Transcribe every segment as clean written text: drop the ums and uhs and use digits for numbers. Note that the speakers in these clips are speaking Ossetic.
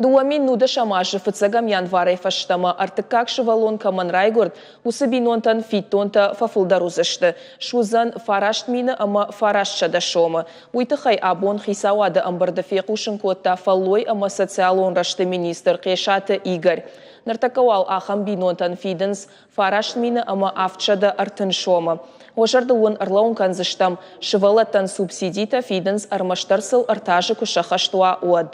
2010 азы фыццӕгӕм январӕй фӕстӕмӕ ӕртыккаг сывӕллон кӕмӕн райгуырд, уыцы бинонтӕн фиддонтӕ фӕфылдӕр уыдзысты. Суыдзӕн 9900 сомы. Уый тыххӕй абон хицауады ӕмбырды фехъусын кодта фӕллой ӕмӕ социалон рӕзты министр Хъесаты Игорь. Ныртӕккӕ уал ахӕм бинонтӕн фидынц 9730 сомы. Уӕ зӕрдыл уын ӕрлӕууын кӕндзыстӕм, сывӕллӕттӕн субсидитӕ фидынц ӕрмӕстдӕр сыл ӕртӕ азы куы сӕххӕст уа, уӕд.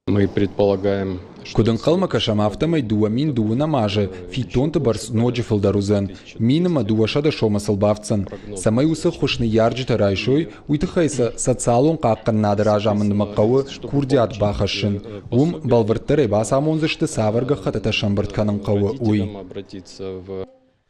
Мы предполагаем, Куыд ӕнхъӕлмӕ кӕсӕм, афтӕмӕй 2020 азы фиддонты бӕрц ноджы фылдӕр уыдзӕн. 1200 сомы сыл бафтдзӕн. Цӕмӕй уыцы ӕххуыс ныййарджытӕ райсой, уый тыххӕй сӕ социалон хъахъхъӕнынады разамындмӕ хъӕуы курдиат бахӕссын. Уым бӕлвырддӕрӕй бацамондзысты, цавӕр гӕххӕттытӕ сӕмбырд кӕнын хъӕуы, уый.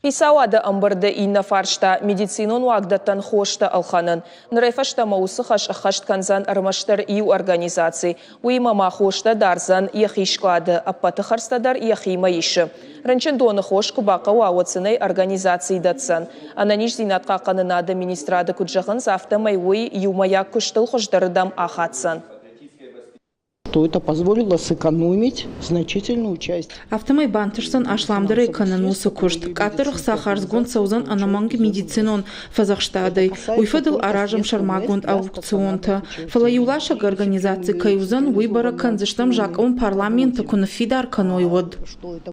Хицауады ӕмбырды иннӕ фарста медицинон уагдӕттӕн хостӕ ӕлхӕнын. Нырӕй фӕстӕмӕ уыцы хӕс ӕххӕст кӕндзӕн ӕрмӕстдӕр иу организаци. Уыимӕ ма хостӕ дардзӕн йӕхи скълады, ӕппӕты хӕрдзтӕ дӕр йӕхимӕ исы. Рынчындоны хос куы бахъӕуа, уӕд сын ӕй организаци дӕтдзӕн. Ӕнӕниздзинад хъахъхъӕнынады министрады куыд зӕгъынц, афтӕмӕй уый иумӕйаг куыстыл хуыздӕрырдӕм ахаддзӕн. То это позволило сэкономить значительную часть. Афтӕмӕй бантысдзӕн асламдӕрӕй кӕнын уыцы куыст. Къаддӕр ӕхца хардзгонд цӕудзӕн ӕнӕмӕнг медицинон фӕдзӕхстадӕй. Уый фӕдыл аразӕм сӕрмагонд аукционтӕ. Фӕлӕ иу ласӕг организаци кӕй уыдзӕн, уый бӕрӕг кӕндзыстӕм закъон парламенты куы ныффидар кӕной, уӕд.